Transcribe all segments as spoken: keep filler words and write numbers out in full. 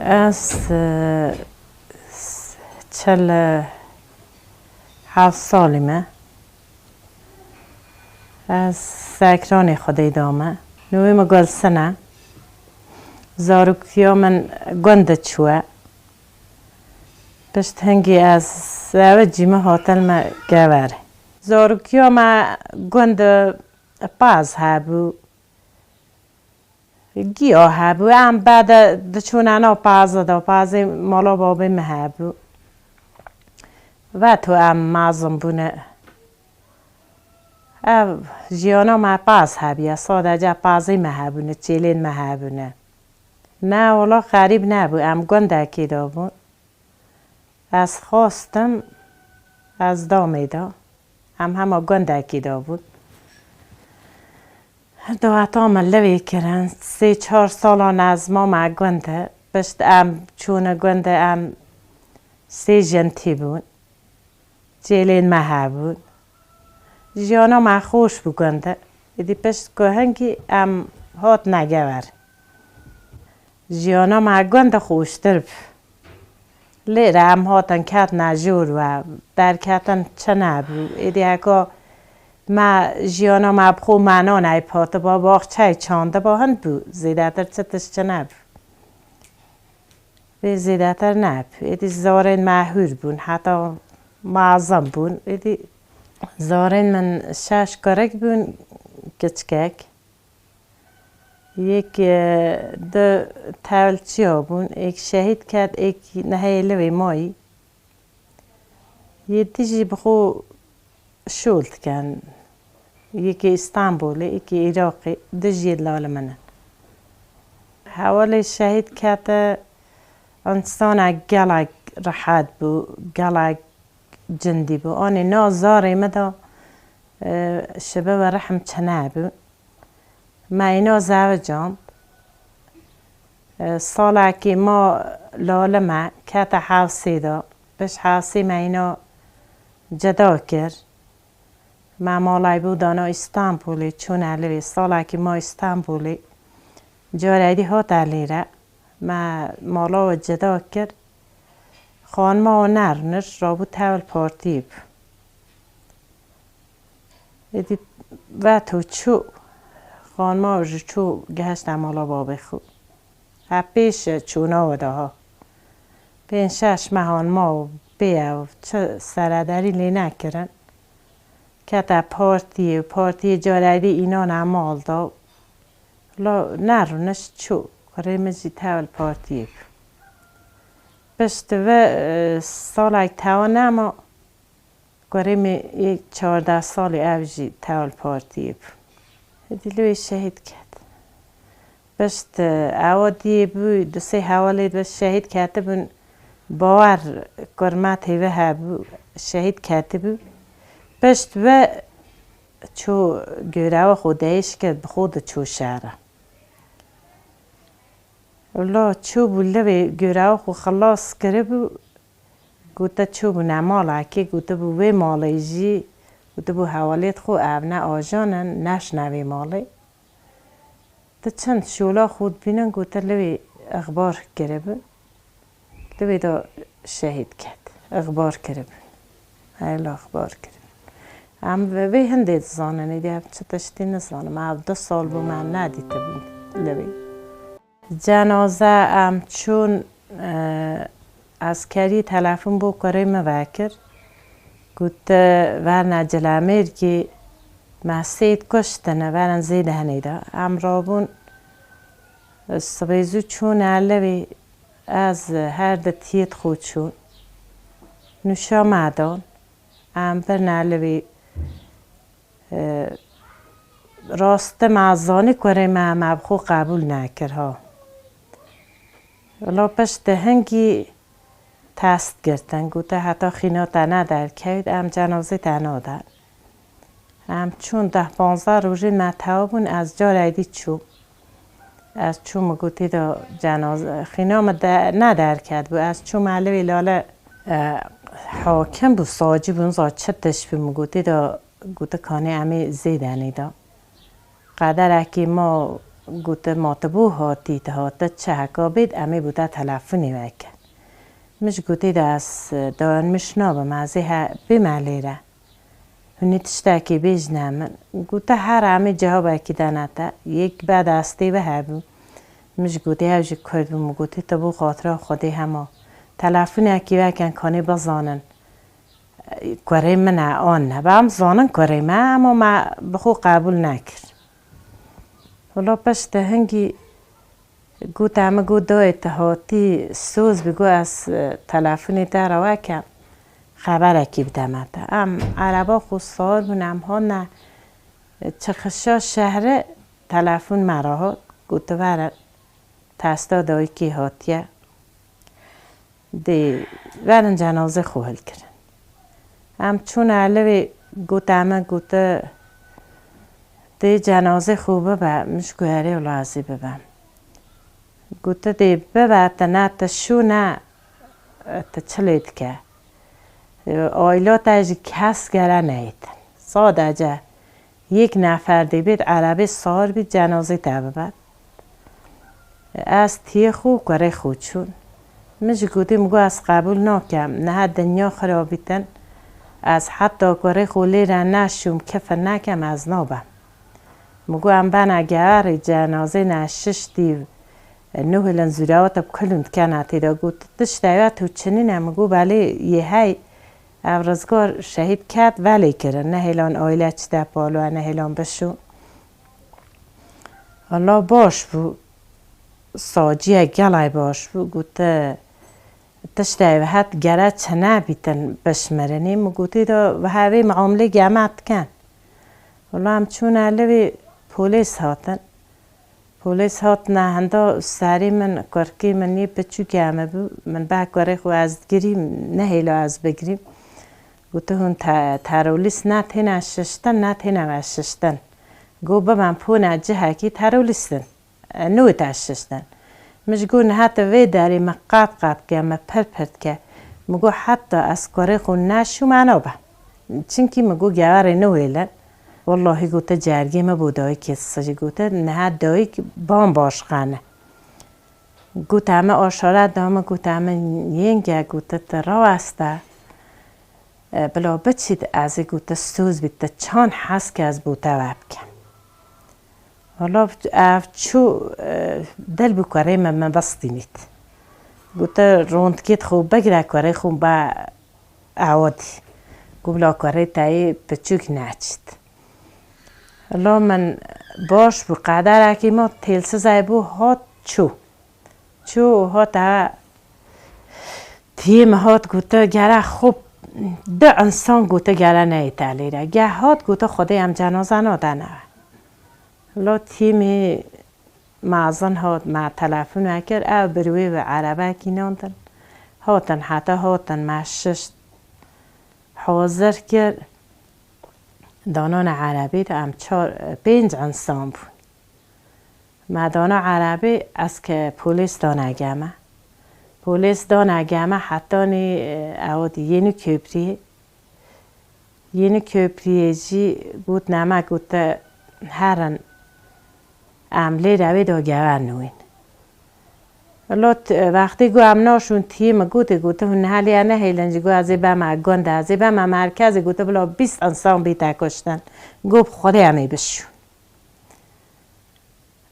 Ez, e, s-, çel heft salî me. Ez Sekranê Xwedê de me. Nûvê min Gulsin e. Zarokiya min gund de çûye. Pişt hingî ez ewe cî min hatin me Gever. Zarokiya me gund de paz hebû. Giya hebû, em bede diçûne nav pazê de, pazê mala babê me hebû. Veto em mezin bûne. Ev jiyana me paz hebiye, sadece pazê me hebûne, çêlên me hebûne. Ne, wela xerîb nebû, em gundekê de bûn. Ez xwestim, ez damê de. Em hema gundekî de bûn. Daweta me lewê kirin. Sê çar salan ez mame gund. Pişt em çûne gund, em sê jin tî bûn. Çêlên me hebûn. Jiyana me xweş bû gund. Êdî pişt ku hingî em hatine Gever. Jiyana me gund xweştir bû. Lêre em hatin ketine jor we, derketin çi nebû. Êdî heka me jiyana me bi xwe mena neyp hatiba, baxçeyê çandiba, hin bû, zêdetir çi tişt çi nebû. Vê zêdetir nebû. Êdî zarên me hûr bûn, heta mezin bûn. Êdî zarên min şeş kurik bûn, kiçkek. Yek, e, du tewlçiya bûn, êk şehîd ket, êk neheyê li wê mayî. Yê dî jî bi xwe şol dikin. Yekê Îstanbulê, yekê Iraqê, du jî yê lali min in. Hewalê şehîd kete, însanek gelek rehet bû, gelek cindî bû. Anê na zarê min de, e, şibe we rehm çinebû. Me îna zewicand. E, salekî ma lali me kete hewsê de. Pişt hewsê me îna cida kir. Me malay bû dana Îstanbulê, çûne li wê. Salekî ma Îstanbulê. Cara êdî hate lêre. Me mala we cida kir. Xanima we nerûnişt, rabû tevil partiyê bû. Êdî veto çû, xanima we jî çû gihişte mala babê xwe. He pêş çûna we de ha. Pênc şeş mehan ma û pê ew çi serederî lê nekirin. Kete partiyê, partiyê cara êdî înane mal da. La nerûnişt çû, kurê min jî tevil partiyê bû. Pişt ve, e, salek tewa nema, kurê min yê çardeh salî ew jî tevil partiyê bû. Êdî li wê şehîd ket. Pişt, e, ewa diyê bû, du sê hewalê de şehîd ketibûn. Bawer kurmetê ve hebû, şehîd ketibû. Pişt ve çû görewa xwe değiş kir, bi xwe diçû şehre. Wela çûbû li wê görewa xwe xilas kiribû, gote çûbûne malekê, gotibû wê malê jî, gotibû hewalêt xwe ev ne ajan in, neşne vê malê. Di çend şola xwe dibînin, gote li wê ixbar kiribû. Li wê de şehîd ket. Ixbar kiribûn. Heyla ixbar kiribûn. Em vê, vê hindê dizanin, êdî em çi tiştî nizanim. Ev du sal bû me nedîtibûn li wê. Cenaze em çûn, e, eskerî telefon bo kurê min vekir. Got, "Verne Cilemêrgê me sêd kuştine, verin zêdehinê de." Em rabûn, sibê zû çûne li wê, ez her di tiyêt xwe çûn. Nûşa me dan. Em birine li wê, e, rastî me zanî kurê me, me bi xwe qebûl nekir ha. Wela pişt hingî test girtin, gote heta xîna te nederkevît, em cenazê te nadan. Em çûn deh panzdeh rojên me tewa bûn, ez cara êdî çûm. Ez çûm, min gotî de cenaz-, xîna min de nederketibû. Ez çûm li wê lale, e, hakim bû, sacî bû, niza çi tişt bû, min gotî de, gote kanê em ê zêdenê de. Qederekî ma Gote, ma tu bo hatî, tu hate çi heka bêt, em ê bo te telefonê vekin. Min ji gotê de ez dayanmiş nabim, ez ê he bême lêre. Hûn ê tiştekî bêjine min. Gote, here em ê cewabekî dene te. Yek be destê we hebû. Min ji gotê ew jî kurd bû, min gotê, tu bo xatira Xwedê hema telefonekî vekin, kanê bizanin. Kurê min e an ne. Ba em zanin kurê me, ema me bi xwe qebûl nekir. Wala piştî hingî gote min, got, dayê tu hatî soz bî, got ez, e, telefonê te re vekem, xeberekî bideme te. Em ereba xwe sar bûn, em hatine, e, çixişa şehre, telefon me re hat, got, tu verin, testa dayikê hatiye. Dê verin cenazê xwe hilkirin. Em çûne li wê, gote min, gote, dê cenazê xwe bibe, min ji ku herê wela ez ê bibem. Gote, dê bibe, te ne te şû ne, te çi lê dike? Aîla te jî kes gere neyêtin. Sadece yek nefer dê bêt, erebê sar bît, cenazê te bibe. Ez tiyê xwe û kurê xwe çûn. Min jî gotî, min got, ez qebûl nakem, niha dinya xirabîtin. Ez heta kurê xwe lê re neşûm, kifir nekem, ez nabem. Min got, em bene gewerê, cenazê ne şiştî, nûhilin zûrewata bi kulûn dikene tê de. Got, tişt ew ya tu çinîne? Min got, belê yê hey, ev rizgar şehîd ket, velê kirin, nehêlan aîle çi de palo, nehêlan bişû. Allah baş bû, saciye gelay baş bû, gote, tiştê ev het gere çi nebîtin bişmirinî. Min gotî da, bi hevê muamlê geme dikin. Wala em çûne li wê polês hatin. Polês hatine henda serê min, kurkê min yê piçûkê em bû. Min be kurê xwe ez digirîm, nehêla ez bigirîm. Gote, hûn te-, terorîst ne têne şiştin, ne têne veşiştin. Got, biben pûne cihekî terorîst in. E, nû te şiştin. Min ji got niha tu vê derê min qat qat ke, min pir pir dike. Min got heta ez kurê xwe neşûm, me nabe. Çinkî min got gewerê nû hêlin. Wellahî gote cergê min bû dayikê sicî. Gote niha dayik bambaş qene. Gote min aşare da min, gote min yenge, gote tu raweste. E, bila biçît ez ê gote soz bît, tu çand hez ke ez bo te ve bikim. Wala ev çû, e, dil bi kurê min, min bistînît. Gote rondkêt xwe bigire, kurê xwe ba ewadî. Got bila kurê te yê piçûk neçît. Wala min baş bû, qederekî ma têlsizay bû, hat çû. Çû hate, tiyê min hat gote, gere xwe du insan gote gere neyête lêre. Ge hat gote, Xwedê em cenaze nadene. Lo tiyê min mezin hat, me telefon vekir, ew bi rûyê ve erebekî nandin. Hatin, heta hatin me şişt hazir kir. Danane erebî de em çar, pênc insan bûn. Me dana erebî, ez ke polês dane geme. Polês dane geme hetanî, e, ew dî Yeni Köprüyê. Yeni Köprüyê jî got, nema gote herin, em lê rewê de gewen wîn. Lot, e, wextê got em naşûn tiyê min gotê, gote hûn niha lê nehêlin jî, got ez ê beme gund, ez ê beme merkezê, gote bila bîst insan bîte kuştin. Got bi Xwedê em ê bişûn.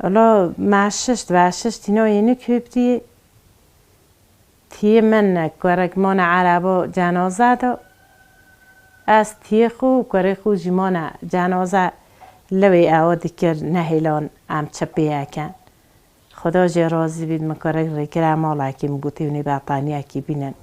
Wala me şişt, veşişt tîna Yeni Köprüyê. Tiyê min kurek mane ereba cenaze de. Ez tiyê xwe û kurê xwe jî mane cenaze, li wê ewa dikir nehêlan em çi pê ekin. Xuda jê razî bît, min kurek rêkire malekî, min gotî hûnê betaniyekî bînin.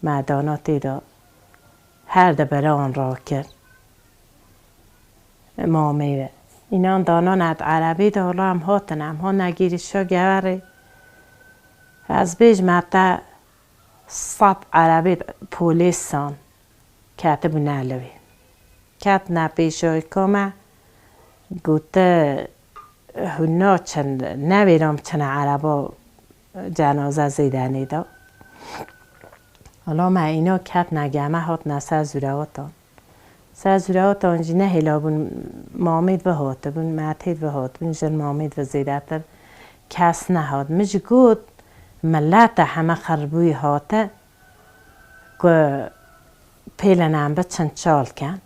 Me dana tê de. Her di bere wan rakir. Mamê ve. Înan danan et erebî de, wala em hatin, em hane gîrîşa gewerê. Ez bêjme te sed erebî polêsan ketibûne li wê. Ketine pêşoyka me, gote, hûn naçin, newêram çine ereba cenaze zêdenê de. Wala me îna ketine geme, hatine ser zûrewetan. Ser zûrewetan jî nehêlabûn, mamêd ve hatibûn, metêd ve hatibûn, jin mamêd ve zêdetir kes nehat. Min jî got, milete heme xeribûyî hate ku pêlin em biçin çal ken.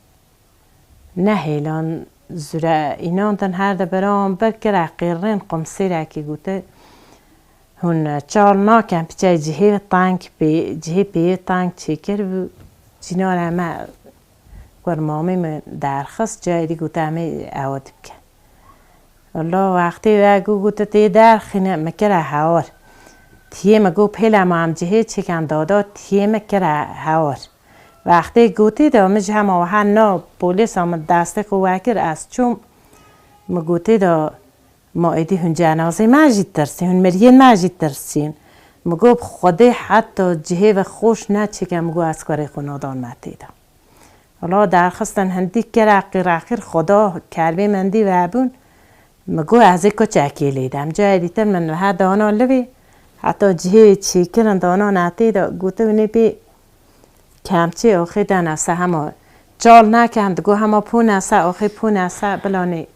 Nehêlan zûre înan din her de bera wan bir kire qêrrên qumsêrekî gote, hûn çal nakin, piçe cihê teng pê, cihê pêyê teng çêkir bû, cînara me Kurmamî min derxist, cayê dî gote, "Em ê ewa dibike." Wela wextê we got, "Tê derxîne, min kire hewar." Tiyê min got, "Pêle ma em cihê çêken dada, tiyê min kire hewar." Wextê gotî de min ji hema wiha na polîsa min destê xwe wekir, ez çûm, min gotî de, "Ma êdî hûn cenazê me jî tirsîn, hûn miriyên me jî tirsîn." Min got, "Bi Xwedê heta cihê ve xweş neçêke," min got, "ez kurê xwe nadan metê de." Wela derxistin hindî kire qîreqîr xweda kerbê min dî vebûn. Min got, "Ez ê kuçekê lê dem." Cayê dîtir min wiha dana livê, heta cihê çêkirin dana netê de, gotin, "Hûn ê pê kemçê axê de nese hema çal neke." Em digot, "Hema pû nese, axê pû nese, bilanê."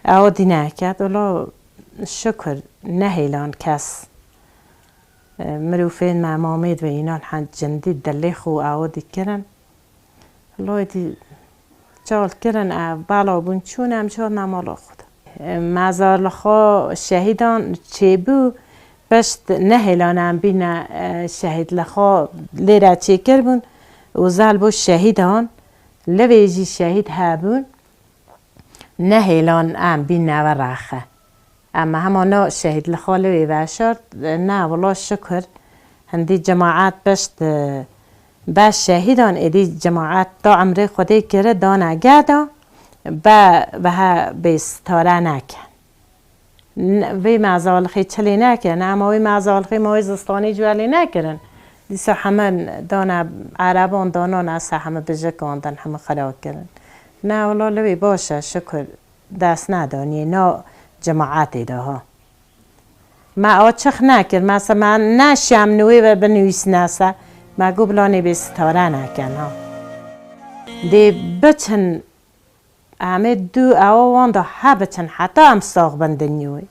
Ew dî neket. Wela şikir nehêlan kes. Mirofên me, mamêd ve înan hend cindî dilê xwe ew dî kirin. Wela dî çal kirin, ev bala bûn çûn, em çal ne mala xwe de. Mezarlixwa şehîdan çêbû, pişt nehêlan em bîne, e, şehîdlixwa lê re çêkir bûn û zel bo şehîdan, livê jî şehîd hebûn. Nehêlan em bî neve rexe. Em hema na şehîd li xalê wê veşart. Ne, wela şikir. Hindî cemaet pişt, e, be şehîdan êdî cemaet da emrê Xwedê kire dane geda, be, be he bê sitare neke. N-, vê mezalixê çilê neke, ne, ema wê mezalixê ma wê zistanê cuelê nekirin. Dîsa heme dane ereban danan, esa heme bijikandin, heme xira kirin. Ne, wela li wê baş e, şikir dest nedaniyê, na cemaetê de ha. Me açix nekir, mesela me neşiyam nûê ve binivîsne se, me got bila nê bê sitare nekin ha. Dê biçin Em ê du ewa wan de hebiçin heta em sax bin dinyûyê.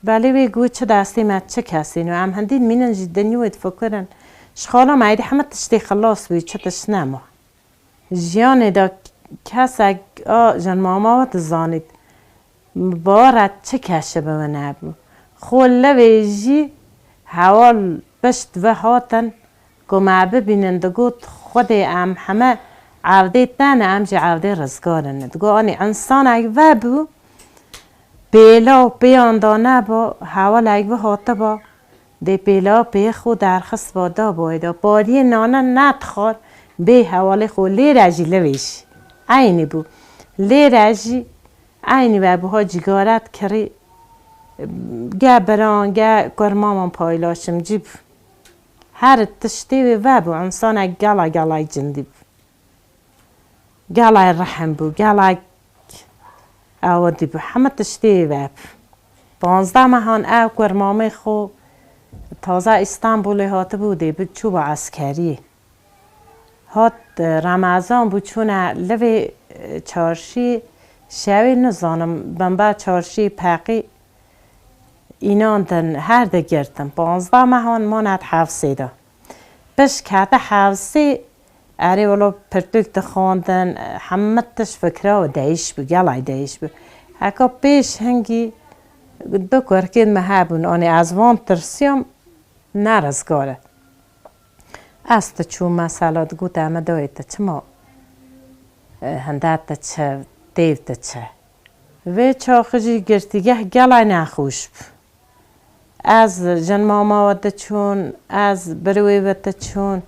Belê wê got çi destê me çi kesîn û em hindî dimînin jî dinyûyê difikirin. Ji xala me êdî heme tiştê xilas bû, çi tişt nema. Jiyanê de kesek a jin mama we dizanît, bawer e çi keşi bi win hebû. Xwe levê jî hewal pişt ve hatin, ku me bibînin, digot, Xwedê em heme evdê te ne, em jî evdê rizgar in. Digot, anî însanek vebû, pêla û pêyan da neba, hewalek bihatiba, dê pêla pê xwe derxistba, daba wê de. Pariyê nane nedixwar, bê hewalê xwe lê re jî livê jî eynî bû. Lê re jî eynî vebû, ha cîgare dikirî, ge biran, ge kurmaman paylaşimcî bû. Her tiştê wê vebû, însanek gela gelay cindî bû. Gelay rehim bû, gelay ewadî bû, heme tiştê wê vebû. Panzdeh mehan ew kurmamê xwe taze Îstanbulê hatibû, dê bi çûbû eskeriyê. Hat, e, Remezan bû, çûne livê, e, çarşî, şewê nizanim, bimba çarşî peqî, Înan din her digirtin. Panzdeh mehan mane di hevsê de. Pişt kete hevsê, erê wilo pirtûk dixwandin, hemî tişt fikra û değiş bû, gelay değiş bû. Heka pêş hingî du kurkên me hebûn, anî ez van tirsiyam, ne rizgar e. Ez diçûm mesela digot, "Eme dayê te çima, e, hinde te çi, têv te çi?" Vê çaxê jî girtîgeh gelay nexweş bû. Ez jin mama we diçûn, ez birwê ve diçûn,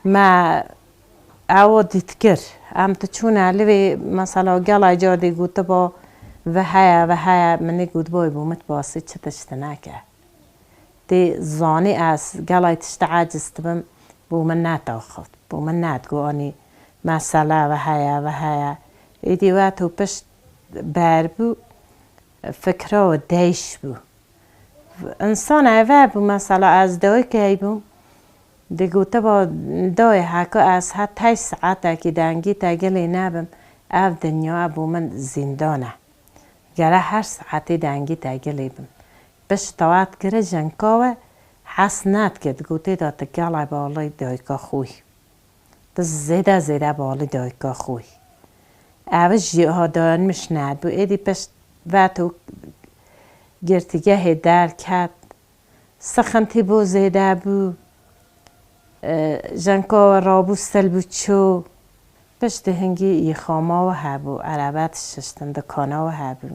me ewa dîtkir. Em diçûne li vê mesela gelay cadê gotiba, "Ve heye, ve heye", min ê gotiba, "Wê bo min basî çi tişt neke." Tê zanî ez gelay tiştê aciz dibim, bo min netaxift, bo min nedigot, anî mesele ve heye, ve heye. Êdî wet û pişt ber bû, fikra we değiş bû. Însan eve bû, mesela ez dayikê bûm, Digotiba, dayê heka ez heta saetekî dengê te gilî nebim, ev dinya bo min zîndan e. Gere her saetê dengê te gilî bim. Pişta we dikire jinka we hez nedike, digotê de tu gelek balê dayika xwe yî. Tu zêde zêde balê dayika xwe yî. Ew jî ha dayanmiş nedibû. Êdî pişt veto girtîgehê derket. Sixintî bo zêde bû. E, jinka we rabû sil bû çû. Piştî hingî îxama we hebû, erebe dişiştin, dikana we hebû.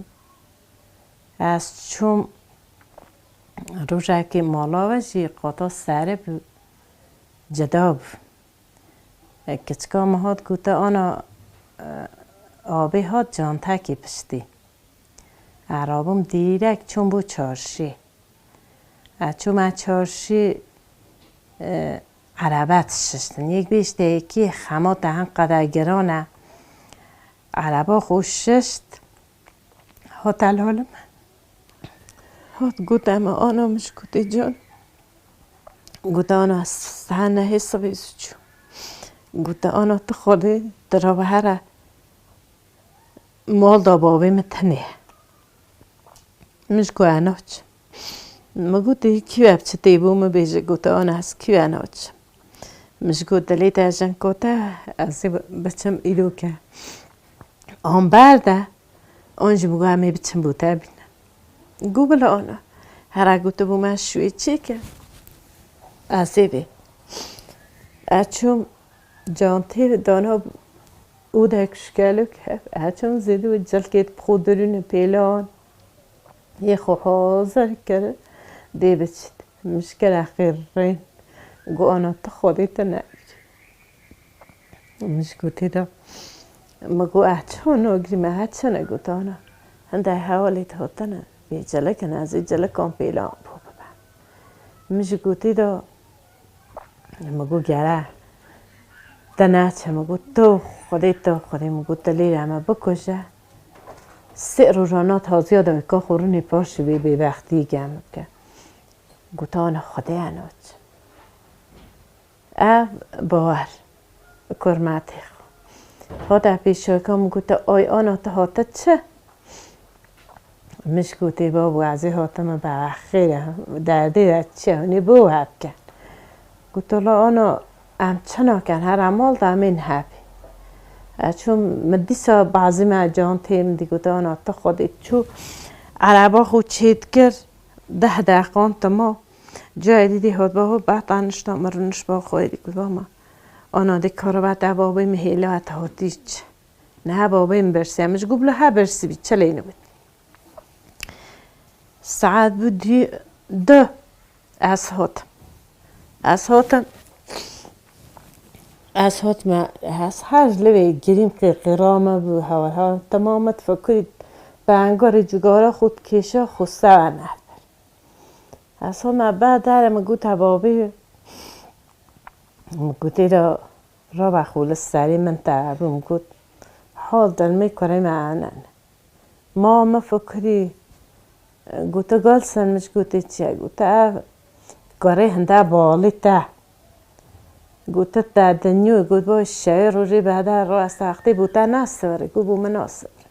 Ez çûm rojekê mala we jî qata serê bû, cida bû. E, kiçika min hat gote, ana, e, abê hat cantekê piştî. E, rabûm dîrek çûm bo çarşî. E, çûme çarşî, e, erebe dişiştin. Yek bêjte yekî xema te hin qede giran e. Ereba xwe şişt, hate lal min. Hat gote min, ana, min ji gotê can. Gote, ana, saet nehê sibê zû çû. Gote, ana, tu Xwedê tu re we here. Mal da bavê min tenê ye. Min ji ku ez naçim. Min gotê, kî we bi çi tê bû min bêje, gote, ana, ez kî we naçim. Min ji got, dilê te jin kote, ez ê biçim îro ke. An berde, an jî min got, em ê biçim bo te bînin. Got, bila ana. Here gotibû, me şûyê çêke. Ez ê bê. Ez çûm cantê dana ûdek şkelok hev. Ez çûm zêdî û cilkê bi xwe dirûne pêlan. Yê xwe hazir kir, dê biçit. Min ji kere xêrrên. Got, ana, tu Xwedê tu ne. Min ji gotê de, min got, eh, çawa nagirî, me her çi ne got, ana. Hinde hevalê te hatine, bê cilikin, ez ê cilikan pêlan bo bibe. Min ji gotê de, min got, gere te neçe, min got, tu Xwedê, tu Xwedê, min got, tu lê re me bikuje. Sê rojan nat haziya dayika xwe rûnê paşê wê bêbextiyê gem bike. Got, ana, Xwedê ez naçim. Ev bawer, kurmetê xwe. Hate pêşaka min gote, ay ana, tu hate çi? Min ji gotê, babo, ez ê hatime be, xêr e, derdê de çi ye, hûn ê bo hev bikin. Got, wela ana, em çi nakin, here mal de em ên hebî. Ez çûm, min dîsa bazî me cantê min dî, got, ana, tu Xwedê, çû ereba xwe çêdikir, deh deqan tima. Cayê dî dê hat, babo, behta nişta min rûnişt ba xwe dî, got, bama. Ana dê karova te babê min hêla te hatî çi? Niha babê min bersiya. Min ji got, bila he bersibî, çi lê nibit. Saet bû dî du. Ez hatim. Ez hatim. Ez hatime, ez her li vê girîm qîrqîra me bû, hewa, hewa, temam me difikirî pengarê cigara xwe dikêşe, xwe sewe nehber. Ez hatime ber derê, min gote babê, min gotê de rabe xwe li serê min te bû, min got, hal dilmê kurê me enen. Ma min fikirî, gote, Galsen, min ji gotê çi ye? Gote, ev kurê hinde balê te. Gote, te dinyû, got, bo şevê rojê bihede ro ez textê bo te nasivire, got, bo min nasivire.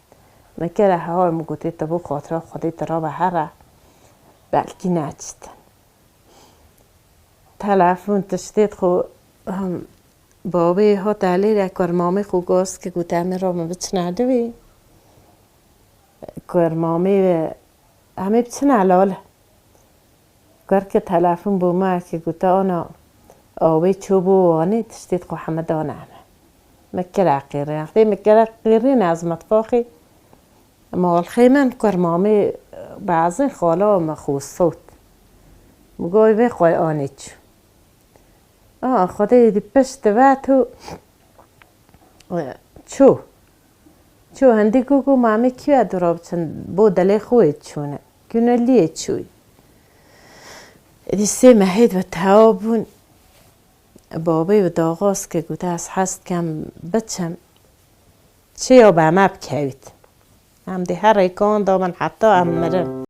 Min kere hewa, min gotê, tu bo xatira Xwedê tu rabe here, belkî neçitin. Telefon tiştê xwe, him, babê hate lê re kurmamê xwe gost ki, got, em ê ramin biçine divê. Kurmamê ve, em ê biçine lal. Kar ki telefon bo me ki, gote, ana, awê çû bo Wanê, tiştê xwe heme dane me. Me kire qîrîn. Wextê me kire qîrîn, ez mitbaxê malxê min, kurmamê, bazên xala me xwe sot. Min got, vê xwe anê çû. A, Xwedê dî pişt vet û çû. Çû hindî ku, ku mamê kî ye dûra biçin, bo dilê xwe yê çûne. Kûne liyê çûyî. Êdî sê mehêd ve tewa bûn. Babê ve daxwaz ke, gote, ez hez dikem biçim. Çiya be me bikevît. Em dê her rêkan da min heta em mirin.